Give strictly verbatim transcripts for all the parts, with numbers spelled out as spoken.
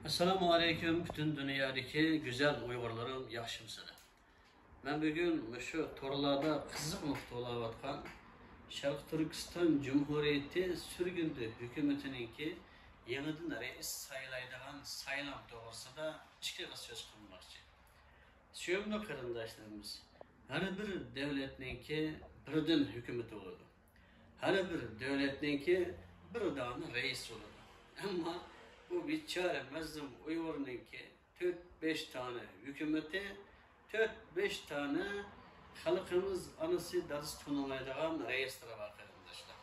ئەسسالامۇ ئەلەيكۇم، پۈتۈن دۇنيادىكى گۈزەل ئۇيغۇرلىرىم، ياخشىمۇسىلەر؟ مەن بۈگۈن مۇشۇ تورلاردا قىزىق نۇقتا بولاۋاتقان شەرقىي تۈركىستان جۇمھۇرىيىتى سۈرگۈندە ھۆكۈمىتىنىڭكى يېڭىدىن رەئىس سايلايدىغان سايلام توغرىسىدا ئىككى ئېغىز سۆز قىلماقچى. سۆيۈملۈك قېرىنداشلىرىمىز، ھەر بىر دۆلەتنىڭكى بىردىن ھۆكۈمىتى بولىدۇ. ھەر بىر دۆلەتنىڭكى بىر دانە رەئىسى بولىدۇ. ئەمما بۇ بىچارە مەزلۇم ئۇيغۇرنىڭكى تۆت-بەش دانە ھۆكۈمىتى، تۆت-بەش دانە خەلقىمىز ئانىسى دادىسى تونۇمايدىغان رەئىسلىرى بار، قېرىنداشلار.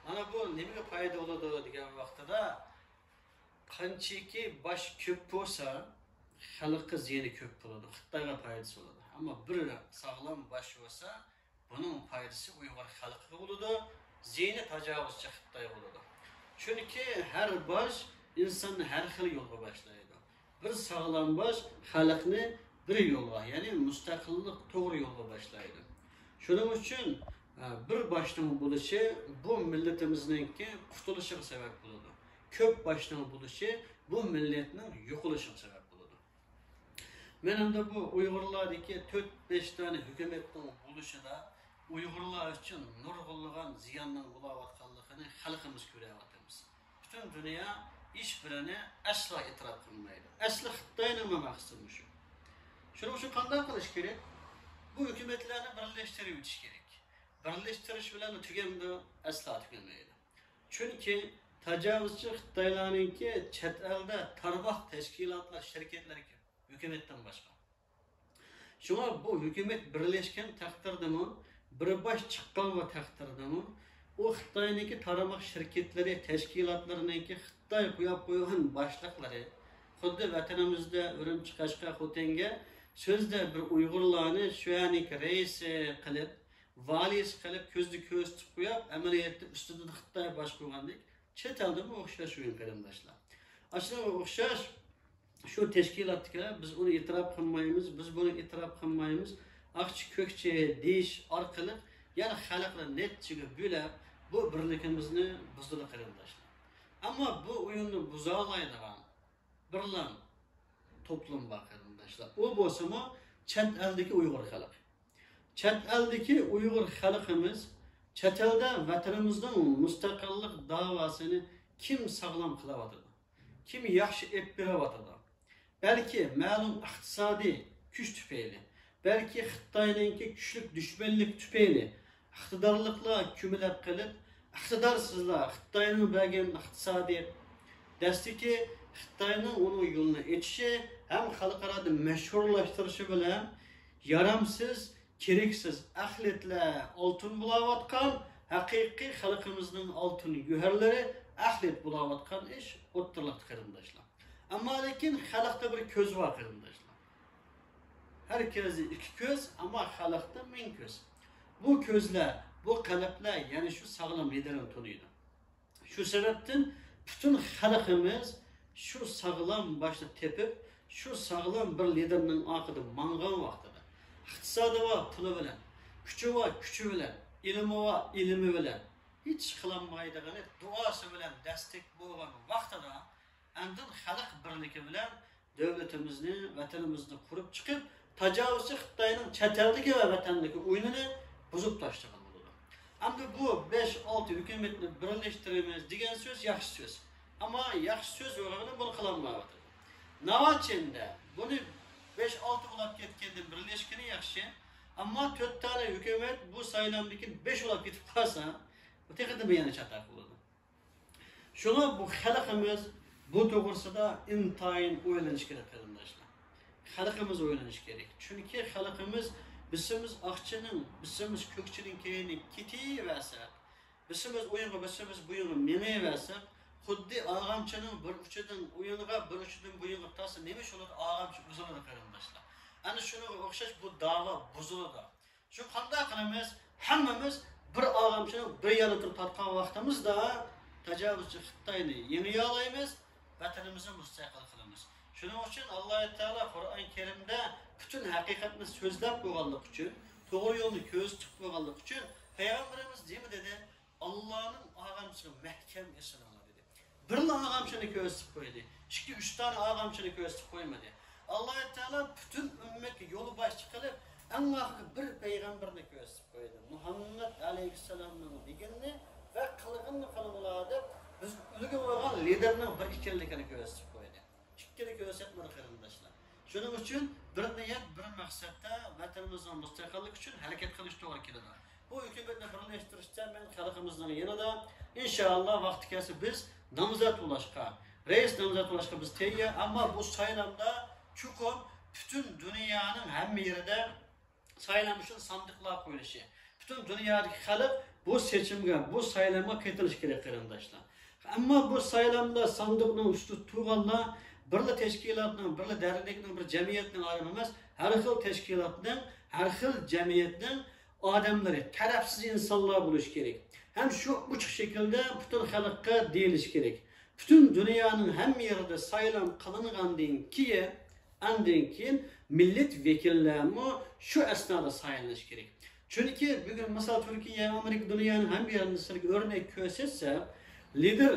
مانا بۇ نېمىگە پايدا بولىدۇ دېگەن ۋاقتىدا، قانچىكى باش كۆپ بولسا، خەلققە زىيىنى كۆپ بولىدۇ، خىتايغا پايدىسى بولىدۇ. ئەمما بىر ساغلام باش بولسا، بۇنىڭ پايدىسى ئۇيغۇر خەلقىگە بولىدۇ، زىيىنى تاجاۋۇزچى خىتايغا بولىدۇ. چۈنكى ھەر باش ئىنساننى ھەر خىل يولغا باشلايدۇ. بىر ساغلام باش خەلقنى بىر يولغا، يەنى مۇستەقىللىق توغرا يولغا باشلايدۇ. شۇنىڭ ئۈچۈن، ئە، بىر باشنىڭ بولۇشى بۇ مىللىتىمىزنىڭكى قۇتۇلۇشىغا سەۋەب بولىدۇ. كۆپ باشنىڭ بولۇشى بۇ مىللەتنىڭ يوقىلىشىغا سەۋەب بولىدۇ. مەن ئەمدى بۇ ئۇيغۇرلاردىكى تۆت-بەش دانە ھۆكۈمەتنىڭ بولۇشىدا ئۇيغۇرلار ئۈچۈن نۇرغۇنلىغان زىياننىڭ بولاۋاتقانلىقىنى خەلقىمىز كۆرۈۋاتىمىز. پۈتۈن دۇنيا ھېچبىرىنى ئەسلا ئېتىراپ قىلمايدۇ. ئەسلى خىتاينىڭ مەقسىتى مۇشۇ. شۇنىڭ ئۈچۈن قانداق قىلىش كېرەك؟ بۇ ھۆكۈمەتلەرنى بىرلەشتۈرۈۋېتىش كېرەك. بىرلەشتۈرۈش بىلەن تۈگەمدۇ؟ ئەسلا تۈگىمەيدۇ. چۈنكى تاجاۋۇزچى خىتايلارنىڭكى چەت ئەلدە تارماق تەشكىلاتلار، شىركەتلەر كۆپ، ھۆكۈمەتتىن باشقا. شۇڭا بۇ ھۆكۈمەت بىرلەشكەن تەقدىردىمۇ، بىر باش چىققان تەقدىردىمۇ، ئۇ خىتاينىڭكى تارماق شىركەتلىرى، تەشكىلاتلىرىنىڭكى خىتاي قويۇپ قويغان باشلىقلىرى، خۇددى ۋەتىنىمىزدە ئۈرۈمچى، قەشقەر، خوتەنگە سۆزدە بىر ئۇيغۇرلارنى شۇ يەرنىڭكى رەئىسى قىلىپ، ۋالىيسى قىلىپ كۆزدە كۆرسىتىپ قويۇپ، ئەمەلىيەتتە ئۈستىدىن خىتاي باشقۇرغاندەك، چەت ئەلدىمۇ ئوخشاش ئويۇن، قېرىنداشلار. ئاشۇنىڭغا ئوخشاش شۇ تەشكىلاتتىكىلەر، بىز ئۇنى ئېتىراپ قىلمايمىز، بىز بۇنى ئېتىراپ قىلمايمىز، ئاقچى كۆكچى دېيىش ئارقىلىق يەنە خەلقنى نەچچىگە بۆلۈپ، بۇ بىرلىكىمىزنى بۇزىدۇ، قېرىنداشلار. ئەمما بۇ ئويۇننى بۇزالايدىغان بىرلا توپلۇم بار، قېرىنداشلار. ئۇ بولسىمۇ چەت ئەلدىكى ئۇيغۇر خەلقى. چەت ئەلدىكى ئۇيغۇر خەلقىمىز چەت ئەلدە ۋەتىنىمىزنىڭ مۇستەقىللىق داۋاسىنى كىم ساغلام قىلىۋاتىدۇ؟ كىم ياخشى ئېلىپ بېرىۋاتىدۇ؟ بەلكى مەلۇم ئىقتىسادىي كۈچ تۈپەيلى، بەلكى خىتاينىڭكى كۈچلۈك دۈشمەنلىكى تۈپەيلى ئىقتىدارلىقلار كۆمىلەپ قېلىپ، ئىقتىدارسىزلار خىتاينىڭ بەرگەن ئىقتىسادىي دەستىكى، خىتاينىڭ ئۇنىڭ يولىنى ئېچىشى ھەم خەلقئارادا مەشھۇرلاشتۇرۇشى بىلەن يارامسىز، كېرەكسىز ئەخلەتلەر ئالتۇن بولاۋاتقان، ھەقىقىي خەلقىمىزنىڭ ئالتۇن گۆھەرلىرى ئەخلەت بولاۋاتقان ئىش ئوتتۇرىلىقتا، قېرىنداشلار. ئەمما لېكىن خەلقتە بىر كۆز بار، قېرىنداشلار. ھەر كۆزدە ئىككى كۆز، ئەمما خەلقتە مىڭ كۆز. بۇ كۆزلەر، بۇ قەلبلەر يەنە شۇ ساغلام لىدېرنى تونۇيدۇ. شۇ سەۋەبتىن پۈتۈن خەلقىمىز شۇ ساغلام باشنى تېپىپ، شۇ ساغلام بىر لىدېرنىڭ ئارقىدا ماڭغان ۋاقتىدا، ئىقتىسادى بار پۇلى بىلەن، كۈچى بار كۈچى بىلەن، ئىلمى بار ئىلمى بىلەن، ھېچ قىلالمايدىغىنى دۇئاسى بىلەن دەستەك بولغان ۋاقتىدا، ئاندىن خەلق بىرلىكى بىلەن دۆلىتىمىزنى، ۋەتىنىمىزنى قۇرۇپ چىقىپ، تاجاۋۇزچى خىتاينىڭ چەت ئەلدىكى ۋە ۋەتەندىكى ئويۇنىنى بۇزۇپ تاشلىغىلى بولىدۇ. ئەمدى بۇ بەش-ئالتە ھۆكۈمەتنى بىرلەشتۈرىمىز دېگەن سۆز ياخشى سۆز. ئەمما ياخشى سۆز بولغىنى بۇنى قىلالمايۋاتىدۇ. ناۋاچىندە بۇنى بەش-ئالتە بولاپ كەتكەندىن بىرلەشكىنى ياخشى. ئەمما تۆت دانە ھۆكۈمەت بۇ سايلامدىكى بەش بولاپ كېتىپ قالسا، بۇ تېخىدىنمۇ يەنە چاتاق بولىدۇ. شۇڭا بۇ خەلقىمىز بۇ توغرىسىدا ئىنتايىن ئويلىنىش كېرەك، قېرىنداشلار. خەلقىمىز ئويلىنىش كېرەك. چۈنكى خەلقىمىز، بىسىمىز ئاقچىنىڭ، بىسىمىز كۆكچىنىڭ كەينىگە كېتىۋەرسەك، بىسىمىز ئويۇنغا، بىسىمىز بۇيۇنغا مېڭىۋەرسەك، خۇددى ئاغامچىنىڭ بىر ئۇچىدىن ئويۇنغا، بىر ئۇچىدىن بۇيۇنغا تارتسا، نېمە ئىش بولىدۇ؟ ئاغامچە ئۈزۈلىدۇ، قېرىنداشلار. ئەنە شۇنىڭغا ئوخشاش بۇ داۋا بۇزۇلىدۇ. شۇ قانداق قىلىمىز؟ ھەممىمىز بىر ئاغامچىنىڭ بىر يانىدا تۇرۇپ تارتقان ۋاقتىمىزدا تاجاۋۇزچى خىتاينى يېڭىيالايمىز، ۋەتىنىمىزنى مۇستەقىل قىلىمىز. شۇنىڭ ئۈچۈن ئاللاھ تائالا قۇرئان كەرىمدە پۈتۈن ھەقىقەتنى سۆزلەپ بولغانلىقى ئۈچۈن، توغرا يولنى كۆرسىتىپ بولغانلىقى ئۈچۈن پەيغەمبىرىمىز نېمە دېدى؟ ئاللاھنىڭ ئاغامچىسىغا مەھكەم ئېسىلىڭلار دېدى. بىرلا ئاغامچىنى كۆرسىتىپ قويدى. ئىككى، ئۈچ دانە ئاغامچىنى كۆرسىتىپ قويمىدى. ئاللاھ تائالا پۈتۈن ئۈممەتكە يولباشچى قىلىپ، ئەڭ ئاخىرقى بىر پەيغەمبەرنى كۆرسىتىپ قويدى. مۇھەممەد ئەلەيھىسسالامنىڭ دېگىنىنى ۋە قىلغىنىنى قىلىڭلار دەپ، بىز ئۈلگە بولغان لىدېرنىڭ بىر ئىكەنلىكىنى كۆرسىتىپ قويدى. ئىككىنى كۆرسەتمىدى، قېرىنداشلار. شۇنىڭ ئۈچۈن بىر نىيەت، بىر مەقسەتتە ۋەتىنىمىزنىڭ مۇستەقىللىكى ئۈچۈن ھەرىكەت قىلىش توغرا كېلىدۇ. بۇ ھۆكۈمەتنى بىرلەشتۈرۈشتە مەن خەلقىمىزنىڭ يېنىدا، ئىنشائاللا، ۋاقتى كەلسە بىز نامزات بولۇشقا، رەئىس نامزات بولۇشقا بىز تەييار. ئەمما بۇ سايلامدا چوقۇم پۈتۈن دۇنيانىڭ ھەممە يېرىدە سايلام ئۈچۈن ساندۇقلار قويۇلۇشى، پۈتۈن دۇنيادىكى خەلق بۇ سېچىمگە، بۇ سايلامغا قېتىلىشى كېرەك، قېرىنداشلار. ئەمما بۇ سايلامدا ساندۇقنىڭ ئۈستىدە تۇرغانلار بىرلا تەشكىلاتنىڭ، بىرلا دەرنەكنىڭ، بىر جەمئىيەتنىڭ ئادىمى ئەمەس، ھەر خىل تەشكىلاتنىڭ، ھەر خىل جەمئىيەتنىڭ ئادەملىرى، تەرەپسىز ئىنسانلار بولۇشى كېرەك. ھەم شۇ ئوچۇق شەكىلدە پۈتۈن خەلققە دېيىلىشى كېرەك. پۈتۈن دۇنيانىڭ ھەممە يېرىدە سايلام قىلىنغاندىن كېيىن، ئاندىن كېيىن مىللەت ۋەكىللەرمۇ شۇ ئەسنادا سايلىنىشى كېرەك. چۈنكى بۈگۈن، مىسال، تۈركىيە، ئامېرىكا، دۇنيانىڭ ھەممە يېرىدە سىلەرگە ئۆرنەك كۆرسەتسە، لىدېر،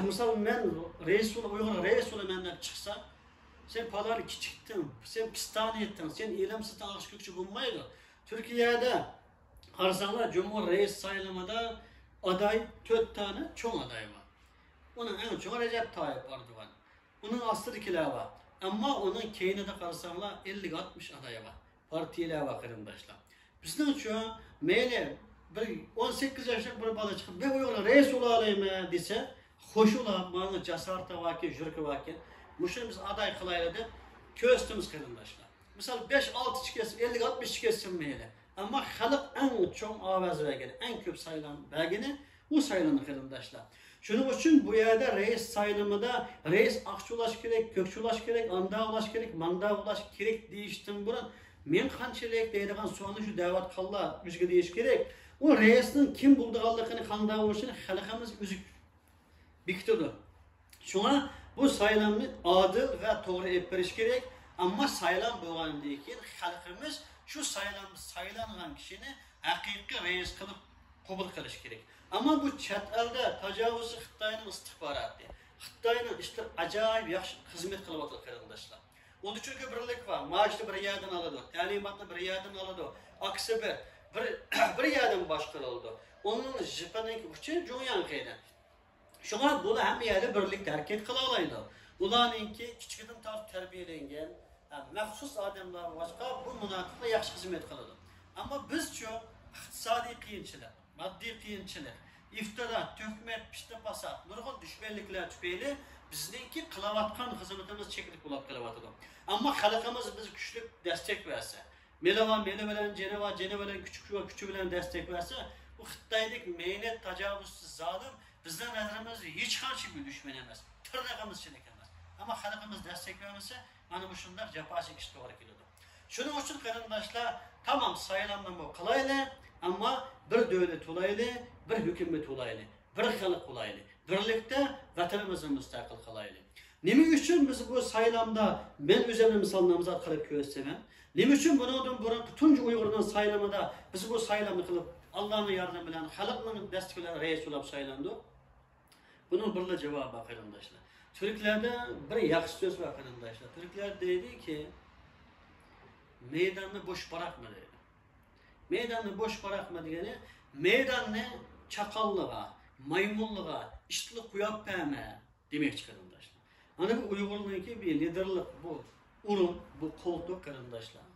مىسال، مەن رەئىس بول-، ئۇيغۇر رەئىس بولىمەن دەپ چىقسا، سەن پالان كىچىكتىڭ، سەن پىستانى يەتتىڭ، سەن ئېلىم سىتىڭ ئاغۇش كۆكچە بولمايدۇ. تۈركىيەدە قارىساڭلار، جۇمھۇر رەئىس سايلىمىدا ئاداي، تۆت دانە چوڭ ئاداي بار. ئۇنىڭ ئەڭ چوڭى رەجەپ تايىپ ئەردوغان. ئۇنىڭ ئاستىدىكىلەر بار. ئەمما ئۇنىڭ كەينىدە قارىساڭلار، ئەللىك ئاتمىش ئاداي بار. پارتىيىلەر بار، قېرىنداشلار. بىزنىڭچۇ، مەيلى، بىر ئون سەككىز ياشلىق بىر بالا چىقىپ، مەن ئۇيغۇرغا رەئىس بولالايمەن دېسە، خوشۇلۇپ، مانا جاسارىتى باركەن، يۈرىكى باركەن، مۇشۇنى بىز ئاداي قىلايلى دەپ كۆرسىتىمىز، قېرىنداشلار. مىسال، بەش، ئالتىچە كەتسۇن، ئەللىك، ئاتمىشچە كەتسۇن مەيلى. ئەمما خەلق ئەڭ چوڭ ئاۋاز بەرگىنى، ئەڭ كۆپ سايلام بەرگىنى ئۇ سايلامنى، قېرىنداشلار. شۇنىڭ ئۈچۈن بۇ يەردە رەئىس سايلىمىدا رەئىس ئاقچى بولاش كېرەك، كۆكچى بولاش كېرەك، ئاندا بولاش كېرەك، ماندا بولاش كېرەك دېيىشتىن بۇرۇن، مەن قانچىلىك دەيدىغان سوئالنى شۇ دەۋاتقانلار ئۆزىگە دېيىش كېرەك. ئۇ رەئىسنىڭ كىم بولىدىغانلىقىنى، قانداق بولۇشىنى خەلقىمىز ئۆزى بېكىتىدۇ. شۇڭا بۇ سايلامنى ئادىل ۋە توغرا ئېلىپ بېرىش كېرەك. ئەمما سايلام بولغاندىن كېيىن خەلقىمىز شۇ سايلامدا سايلانغان كىشىنى ھەقىقىي رەئىس قىلىپ قوبۇل قىلىش كېرەك. ئەمما بۇ چەت ئەلدە تاجاۋۇزچى خىتاينىڭ ئىستىخباراتى، خىتاينىڭ ئىشلىرى ئاجايىپ ياخشى خىزمەت قىلىۋاتىدۇ، قېرىنداشلار. ئۇندا چۈنكى بىرلىك بار، مائاشنى بىر يەردىن ئالىدۇ، تەلىماتنى بىر يەردىن ئالىدۇ، ئاكىسى بىر، بىر، بىر يەردىن باشقۇرۇلىدۇ. ئۇنىڭ جىپىنىڭ ئۇچى جۇڭياڭخېيدە. شۇڭا بۇلار ھەممە يەردە بىرلىكتە ھەرىكەت قىلالايدۇ. ئۇلارنىڭكى كىچىكىدىن تارتىپ تەربىيەلەنگەن، ھە، مەخسۇس ئادەملەر بولغاچقا، بۇ مۇناپىقلار ياخشى خىزمەت قىلىدۇ. ئەمما بىزچۇ، ئىقتىسادىي قىيىنچىلىق، ماددىي قىيىنچىلىق، ئىفتىرا، تۆھمەت، پىتنە، پاسات، نۇرغۇن دۈشمەنلىكلەر تۈپەيلى بىزنىڭكى قىلىۋاتقان خىزمىتىمىز چەكلىك بولۇپ قېلىۋاتىدۇ. ئەمما خەلقىمىز بىزگە كۈچلۈك دەستەك بەرسە، مېلى بار مېلى بىلەن، جېنى بار جېنى بىلەن، كۈچى بار كۈچى بىلەن دەستەك بەرسە، بۇ خىتايدەك مەينەت تاجاۋۇزچى زالىم بىزنىڭ نەزىرىمىزدە ھېچقانچە بىر دۈشمەن ئەمەس، تىرنىقىمىز چېنىك ئەمەس. ئەمما خەلقىمىز دەستەك بەرمىسە، مانا مۇشۇنداق جاپا چېكىش توغرا كېلىدۇ. شۇنىڭ ئۈچۈن قېرىنداشلار، تامام سايلامنىمۇ قىلايلى، ئەمما بىر دۆلەت بولايلى، بىر ھۆكۈمەت بولايلى، بىر خەلق بولايلى، بىرلىكتە ۋەتىنىمىزنى مۇستەقىل قىلايلى. نېمە ئۈچۈن بىز بۇ سايلامدا، مەن ئۆزۈمنى مىسال نامزات قىلىپ كۆرسىتىمەن، نېمە ئۈچۈن بۇنىڭدىن بۇرۇنقى تۇنجى ئۇيغۇرنىڭ سايلىمىدا بىز بۇ سايلامنى قىلىپ، ئاللانىڭ ياردىمى بىلەن، خەلقنىڭ دەستىكى بىلەن رەئىس بولۇپ سايلاندۇق؟ بۇنىڭ بىرلا جاۋابى بار، قېرىنداشلار. تۈركلەردە بىر ياخشى سۆز بار، قېرىنداشلار. تۈركلەر دەيدىكى، مەيداننى بوش بىراقما دەيدۇ. مەيداننى بوش بىراقما دېگىنى، مەيداننى چاقاللىغا، مايمۇنلىغا، ئىتلىق قويۇپ بەرمە دېمەكچى، قېرىنداشلار. مانا بۇ ئۇيغۇرنىڭكى بىر لىدېرلىق، بۇ ئورۇن، بۇ قولتۇق، قېرىنداشلار.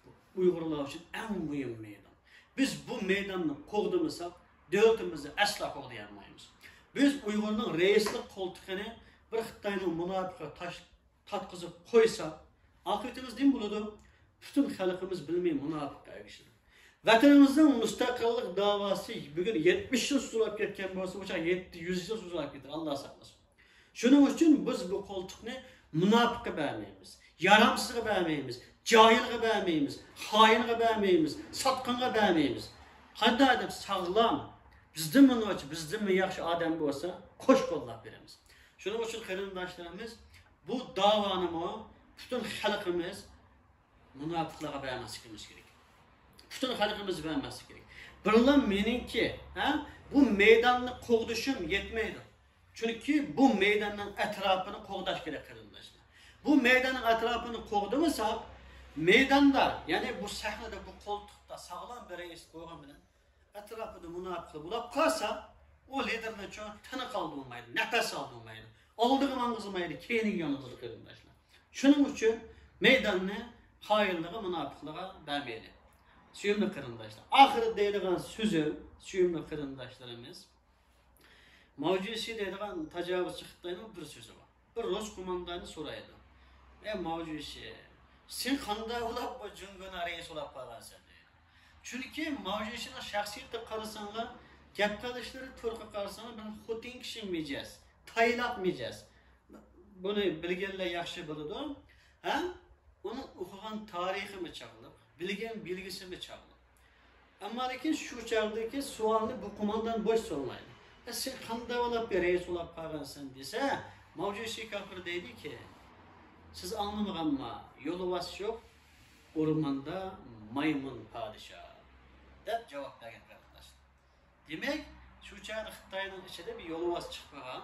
بۇ ئۇيغۇرلار ئۈچۈن ئەڭ مۇھىم مەيدان. بىز بۇ مەيداننى قوغدىمىساق، دۆلىتىمىزنى ئەسلا قوغدىيالمايمىز. بىز ئۇيغۇرنىڭ رەئىسلىك قولتۇقىنى بىر خىتاينىڭ مۇناپىقىغا تاش-، تارتقۇزۇپ قويساق، ئاقىۋىتىمىز نېمە بولىدۇ؟ پۈتۈن خەلقىمىز بىلمەي مۇناپىققا ئەگىشىدۇ. ۋەتىنىمىزنىڭ مۇستەقىللىق داۋاسى بۈگۈن يەتمىش يىل سوزۇلۇپ كەتكەن بولسا، بۇ چاغ يەتتە يۈز يىل سوزۇلۇپ كېتەر، ئاللا ساقلىسۇن. شۇنىڭ ئۈچۈن بىز بۇ قولتۇقنى مۇناپىققا بەرمەيمىز، يارامسىزغا بەرمەيمىز، جاھىلغا بەرمەيمىز، خائىنغا بەرمەيمىز، ساتقىنغا بەرمەيمىز. قانداق دەپ ساغلام، بىزدىنمۇ نوچى، بىزدىنمۇ ياخشى ئادەم بولسا، قوش قوللاپ بېرىمىز. شۇنىڭ ئۈچۈن قېرىنداشلىرىمىز، بۇ داۋانىمۇ پۈتۈن خەلقىمىز مۇناپىقلارغا بەرمەسلىكىمىز كېرەك. پۈتۈن خەلقىمىز بەرمەسلىك كېرەك. بىرلا مېنىڭكى، ھە، بۇ مەيداننى قوغدىشىم يەتمەيدۇ. چۈنكى بۇ مەيداننىڭ ئەتراپىنى قوغداش كېرەك، قېرىنداشلار. بۇ مەيداننىڭ ئەتراپىنى قوغدىمىساق، مەيداندا، يەنى بۇ سەھنىدە، بۇ قولتۇقتا ساغلام بىر رەئىس بولغان بىلەن، ئەتراپىدا مۇناپىقلار بولاپ قالسا، ئۇ لىدېرنى چوڭ تىنىق ئالدۇرمايدۇ، نەپەس ئالدۇرمايدۇ، ئالدىغا ماڭغۇزمايدۇ، كەينىگە يانغۇزىدۇ، قېرىنداشلار. شۇنىڭ ئۈچۈن مەيداننى خائىنلىقى، مۇناپىقلىقىغا بەرمەيلى. سۆيۈملۈك قېرىنداشلار، ئاخىرىدا دەيدىغان سۆزۈم، سۆيۈملۈك قېرىنداشلىرىمىز، ماۋجۈشى دەيدىغان تاجاۋۇزچى خىتاينىڭ بىر سۆزى بار. بىر رۇس قوماندانى سورايدۇ، ئەي ماۋجۈشى، سەن قانداق بولاپ بۇ جۇڭگونىڭ رەئىسى بولاپ قالغانسەن دەيدۇ. چۈنكى ماۋجۈشىنىڭ شەخسىيىتىگە قارىساڭلار، گەپ قىلىشلىرى، تۇرقىغا قارىساڭلار، بىر خوتۇن كىشى مىجەز، تايلاق مىجەز. بۇنى بىلگەنلەر ياخشى بىلىدۇ. ھە؟ ئۇنىڭ ئوقۇغان تارىخىمۇ چاغلىق، بىلگەن بىلگۈسىمۇ چاغلىق. ئەمما لېكىن شۇ چاغدىكى سوئالنى بۇ قوماندان بوش سورىمايدۇ. ئە، سەن قانداق بولاپ بىر رەئىس بولاپ قالغانسەن دېسە، ماۋجۈشى كاپىر دەيدىكى، سىز ئاڭلىمىغانما، يولۋاس يوق، ئورماندا مايمۇن پادىشاھ، دەپ جاۋاب بەرگەن، قېرىنداشلار. دېمەك، شۇ چاغدا خىتاينىڭ ئىچىدە بىر يولۋاس چىقىپ قالغان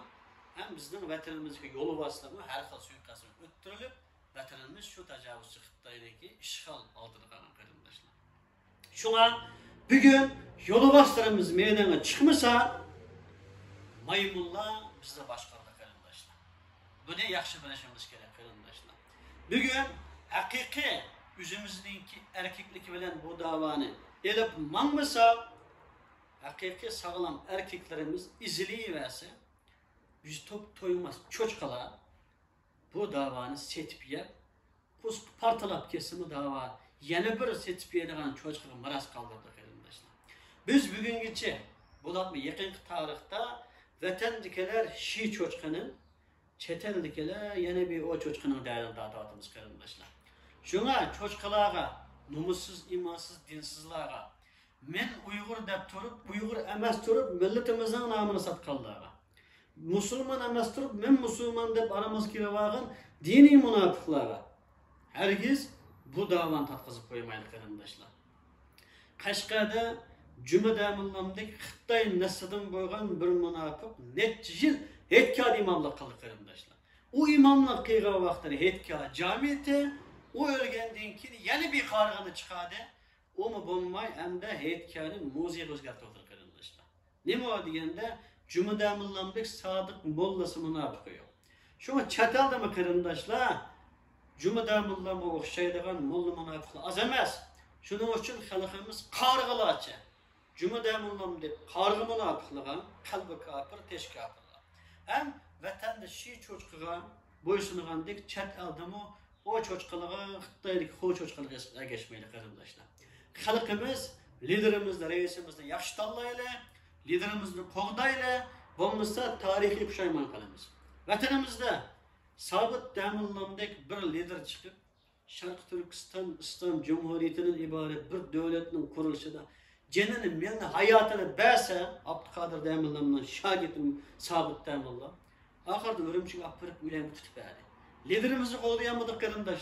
ھەم بىزنىڭ ۋەتىنىمىزدىكى يولۋاسلارمۇ ھەر خىل سۇيىقەستلەر ئۆتتۈرۈلۈپ، ۋەتىنىمىز شۇ تاجاۋۇزچى خىتاينىڭكى ئىشغال ئالدىدا قالغان، قېرىنداشلار. شۇڭا بۈگۈن يولۋاسلىرىمىز مەيدانغا چىقمىسا، مايمۇنلار بىزنى باشقۇرىدۇ، قېرىنداشلار. بۇنى ياخشى بىلىشىمىز كېرەك، قېرىنداشلار. بۈگۈن ھەقىقىي ئۆزىمىزنىڭكى ئەركەكلىكى بىلەن بۇ داۋانى ئېلىپ ماڭمىساق، ھەقىقىي ساغلام ئەركەكلىرىمىز ئېزىلىۋەرسە، يۈزى توپ تويماس چوچقىلار بۇ داۋانى سېتىپ يەپ، قورسىقى پارتلاپ كەتسىمۇ داۋا، يەنە بىر سېتىپ يەيدىغان چوچقىغا مىراس قالدۇردى، قېرىنداشلار. بىز بۈگۈنگىچە، بولۇپمۇ يېقىنقى تارىختا ۋەتەندىكىلەر شى چوچقىنىڭ، چەت ئەلدىكىلەر يەنە بىر ئو چوچقىنىڭ دەردىنى تارتىۋاتىمىز، قېرىنداشلار. شۇڭا چوچقىلارغا، نومۇسسىز، ئىمانسىز، دىنسىزلارغا، مەن ئۇيغۇر دەپ تۇرۇپ، ئۇيغۇر ئەمەس تۇرۇپ، مىللىتىمىزنىڭ نامىنى ساتقانلارغا، مۇسۇلمان ئەمەس تۇرۇپ، مەن مۇسۇلمان دەپ ئارىمىزغا كىرىۋالغان دىنىي مۇناپىقلارغا، ھەرگىز بۇ داۋانى تارتقۇزۇپ قويمايلى، قېرىنداشلار. قەشقەردە جۈمە دەموللامدەك خىتاي نەسلىدىن بولغان بىر مۇناپىق نەچچە يىل ھېيتگاھتا ئىماملىق قىلدى، قېرىنداشلار. ئۇ ئىماملىق قىلغان ۋاقتىدا ھېيتگاھ جامىيىتى، ئۇ ئۆلگەندىن كېيىن يەنە بىر قارىغىنى چىقاردى. ئۇمۇ بولماي، ئەمدى ھېيتگاھنى مۇزېيغا ئۆزگەرتىۋاتىدۇ، قېرىنداشلار. نېمە دېگەندە، جۈمە دەموللامدەك سادىق موللىسى، مۇناپىقى يوق. شۇڭا چەت ئەلدىمۇ، قېرىنداشلار، جۈمە دەموللامغا ئوخشايدىغان موللا مۇناپىقلار ئاز ئەمەس. شۇنىڭ ئۈچۈن خەلقىمىز قارىغىلارچە، جۈمە دەموللامدەك قارىغا مۇناپىقلىغان، قەلبى كاپىر، تېشى كاپىرلار. ھەم ۋەتەندە شى چوچقىغا بويسۇنغاندەك، چەت ئەلدىمۇ ئو چوچقىلىغا، خىتايدىكى خو چوچقىلىغا ئەگەشمەيلى، قېرىنداشلار. خەلقىمىز لىدېرىمىزنى، رەئىسىمىزنى ياخشى تاللايلى، لىدېرىمىزنى قوغدايلى، بولمىسا تارىخىي پۇشايمان قىلىمىز. ۋەتىنىمىزدە سابىت دەموللامدەك بىر لىدېر چىقىپ، شەرقىي تۈركىستان ئىسلام جۇمھۇرىيىتىدىن ئىبارەت بىر دۆلەتنىڭ قۇرۇلۇشىدا جېنىنى، مېلىنى، ھاياتىنى بەرسە، ئابدۇقادىر دەموللامنىڭ شاگىرتى سابىت دەموللا ئاخىرىدا ئۈرۈمچىگە ئاپىرىپ، ئۆلۈمگە تۇتۇپ بەردى. لىدېرىمىزنى قوغدىيالمىدۇق، قېرىنداش.